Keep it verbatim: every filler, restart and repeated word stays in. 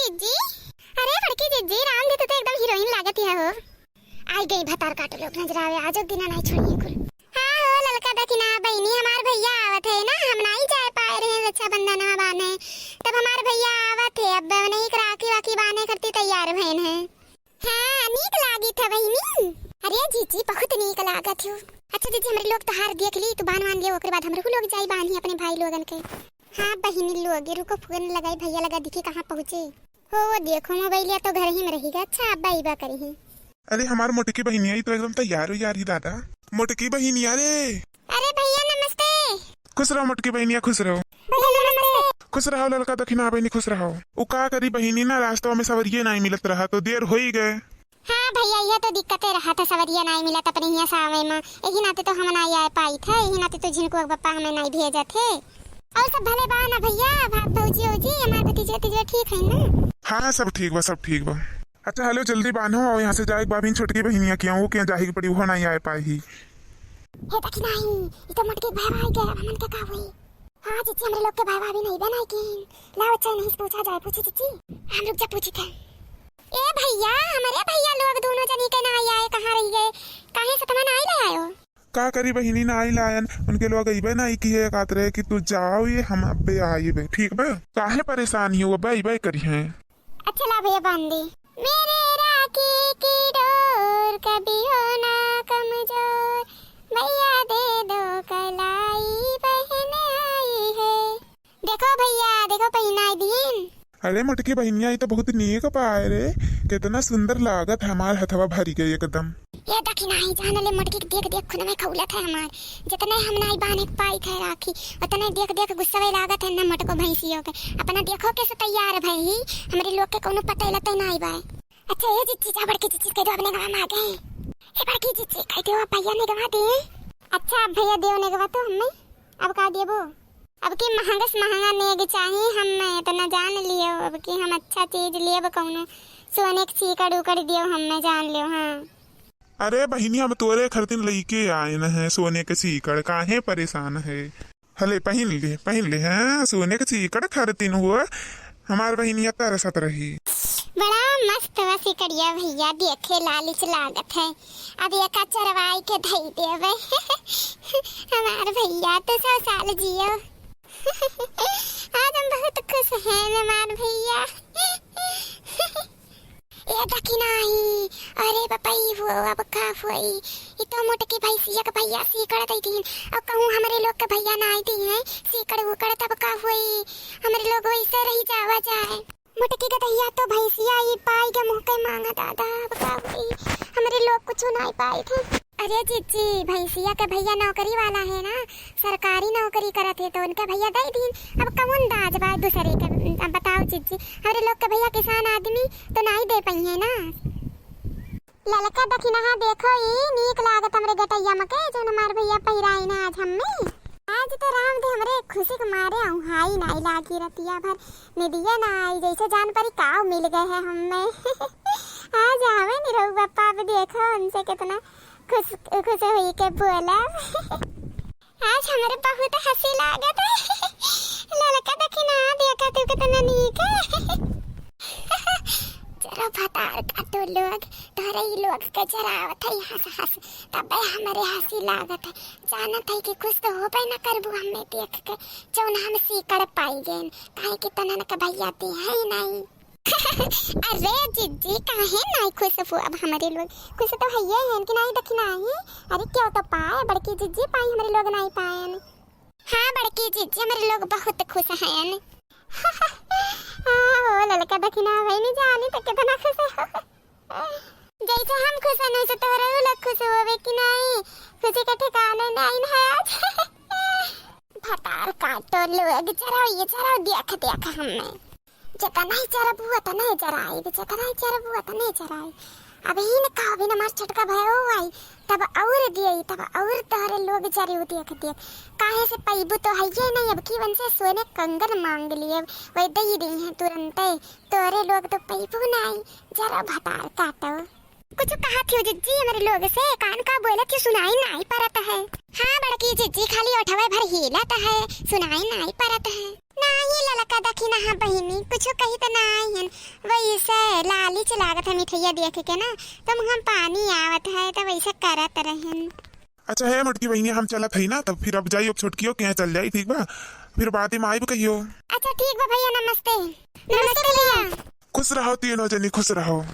जी, अरे बड़की जिज्जी, राम जी, तू तो एकदम हीरोइन लागत है हो। आई गई भतार काटो लोग, नजर आवे, आजो दिना नाई छोड़िए कुल। हाँ हो ललका दखिना बहिनी, हमार भैया आवत है ना, हम नाई जाए पाए रहे रक्षाबंधन में बान्हे, तब हमार भैया आवत है, अब उन्हीं के राखी वाखी बान्हे करती तैयार भइन है। हाँ, नीक लागित है बहिनी। अरे जीजी, बहुत नीक लागत हो। अच्छा जीजी, हमरे लोग तोहार देख ली, तू बान्ह वान्ह लियो, ओकरे बाद हमरहू लोग जाई बान्ही अपने भाई लोगन के। हाँ बहिनी लोग, रुको फोन लगाई भैया लगा, देखी कहाँ पहुँचे। हो, वो देखो मोबाइलिया तो घर ही में रही गा। अच्छा, अब बाई बा करी ही। अरे हमार मोटकी बहिनिया, ई तो एकदम तैयार उयार ही दादा। मोटकी बहिनिया रे। अरे भैया नमस्ते। खुश रहो मोटकी बहिनिया, खुश रहो। भैया नमस्ते। खुश रहो ललका दखिना बहिनी, खुश रहो। उ का करी बहिनी ना, रास्ता में सवरिये नाई मिलत रहा तो देर होई गए। हाँ भैया, यह तो दिक्कते रहा था, सवरिया नाई मिलत अपने हिया सावे में, यही नाते तो हम नाई आए पाई थे, यही नाते तो झिनको के पप्पा हमें नाई भेजत है। और सब भले बा ना भैया, भा-, भौजी औजी, हमार भतीजे तीजे ठीक है ना? हाँ, सब ठीक बा, सब ठीक बा। अच्छा हेलो, जल्दी बान्हो और यहाँ से जाए बाबिन छोटकी बहिनिया के, वो के जाही के पड़ी, वो नाई आए पाई ही। हे दखिना ही, ई तो मोटकी भाई आ गए, अब हमन के का हुई? हाँ जीजी, हमरे लोग के भाई भाभी नहीं बनाई की। लाओ अच्छा नहीं पूछा जाए, पूछे जीजी। हम रुक जा पूछी थे। ए भैया, हमरे भैया लोग दोनों जनी के नाई आए, कहाँ रही गए? काहे से तमा नाई ले आयो? का करी बहिनी, नाई लायन, उनके लोग अइबे नाई की है, कहत रहे कि तू जाओ ये, हम अबे आइबे, ठीक बा? काहे परेशान ही, वो अबे अइबे करी हैं। अच्छा ला भैया बांध दे। मेरे राखी की डोर कभी हो ना कमजोर, भैया दे दो कलाई बहन आई है। देखो भैया, देखो पहिनाई दीन। अरे मोटकी बहिनिया, ई तो बहुत नीक पाए रे, कितना सुंदर लागत है, हमार हथवा भरी गई एकदम। ये दखिना ही, जान ले मोटकी के देख देख खुनवे खौलत है हमार। जितने हम नाई बान्हे के पाई थे राखी, उतने देख देख गुस्सवे लागत है ना मोटको भैंसियों के। अपना देखो कैसे तैयार भई ही, हमरे लोग के कोनो पते लते नाई बाए। अच्छा ये जिज्जी, जा बड़की जिज्जी कह दो अपने गाँव में आ गए। ए बड़की जिज्जी कह दो भैया ने गवा दे। अच्छा अब भैया देव ने गवा तो हमें, अब का देबो? अब की महंगा से महंगा नेग चाही हमें, इतना जान लियो। अब की हम अच्छा चीज लेब, कौनो सोने के सीकड़ उकड़ दियो हमें, जान लियो। हाँ। अरे बहिनी, हम तोरे खरतिन लइके आए न हैं सोने के सीकड़, काहे परेशान है? हले पहिन ले, पहिन ले, हाँ, सोने के सीकड़ खरतिन हुआ, हमार बहिनिया तरसत रही। बड़ा मस्त बा सीकड़िया भैया, देखे लालिच लागत है। अब एका चरवाई के धई देवे। हमार भैया तो सौ साल जियो। आज हम बहुत खुश हैं हमार भैया। ए दखिना ही, अरे बपई हो, अब का होई? ई तो मोटकी भैंसिया के भैया सीकड़ दई दीन, अब कहूँ हमरे लोग के भैया नाई दी हैं सीकड़ उकड़, तब का होई? हमरे लोग वैसे रही जावा जाए। मोटकी गदहिया तो भैंसिया ई पाई के मुँह के मांगा दादा, अब का होई? हमरे लोग कुछ नाई पाई थे। अरे जिज्जी, भैंसिया के भैया नौकरी वाला है ना, सरकारी नौकरी करत है, तो उनके भैया दे दीन। अब कौन दाज बा दूसरे के? अब बताओ जिज्जी, हमरे लोग के भैया किसान आदमी तो नाई दे पइहे ना। ललका दखिनहा देखो, ई नीक लागत हमरे गटैया में के, जौन हमार भैया पहिराइन आज हम्मे। आज तो राम दे हमरे खुशी के मारे औंहाई नाई लागी रतिया भर, निदिया ना आई, जैसे जान परी काव मिल गए है हम्मे। आज हमें निरहू पप्पा, अब देखो हमसे कितना खुश, खुश हुई के बोला। आज हमरे बहुत हँसी लागत है। ललका दखिनहा देखा तू कितना नीक है। जरा भतार काटो लोग, तोहरे ई लोग के जरावत है हँस हँस, तबे हमरे हँसी लागत है। जानत है कि खुश तो होबे न करबू हमें देख के, जौन हम सीकड़ पाई गए, काहे कि तनन के भैया दे है ही नहीं। अरे जिज्जी, काहे नाई खुश हो? अब हमरे लोग खुश तो हइये हैं कि नाई दखिनहा ही। अरे क्यों तो पाए, बड़की जिज्जी पाई, हमरे लोग नाई पाए हैं। हाँ बड़की जिज्जी, हमरे लोग बहुत खुश हैं। हाँ हो ललका दखिनहा, भाई नहीं जानी तो कितना खुश हो। जैसे हम खुश हैं वैसे तोहरे लोग खुश होवे कि नाई? खुशी के ठिकाने नाई है आज। भतार काटो लोग, चराओ ये चराओ, देख देख हमें। जतनही चरबू, ओतनही चराइब, जतनही चरबू, ओतनही चराइब। अबहिन का, अबहिन हमार छोटका भयो आई, तब और दियई, तब और तोहरे लोग जरिउ देख देख। काहे से पइबू तो हइये नहीं, अब की वनसे सोने कंगन मांग लिए, वही दई दई हैं तुरंते। तोहरे लोग तो पइबू नहीं, जरा भतार काटो। कुछ कहत हियो जिज्जी हमरे लोग से, कान का बोलत हियो, सुनाई नाई परत है। हाँ बड़की जिज्जी, खाली ओठवे भर हिलत है, सुनाई नाई परत है। नाई ललका दखिना, हाँ बहिनी, कुछ कही त नाई हन, वैसे लालिच लागत है मिठैया देख के ना, तो मुँह में पानी आवत है, तो वैसे करत रहन। अच्छा है मोटकी बहिनी, हम चलत हई ना, तब फिर अब जाई, अब छोटकियो के यहाँ चल जाई, ठीक बा? फिर बादे में आइब कहियो। अच्छा ठीक बा भैया, नमस्ते। नमस्ते भैया। खुश रहो तीनों जनी, खुश रहो।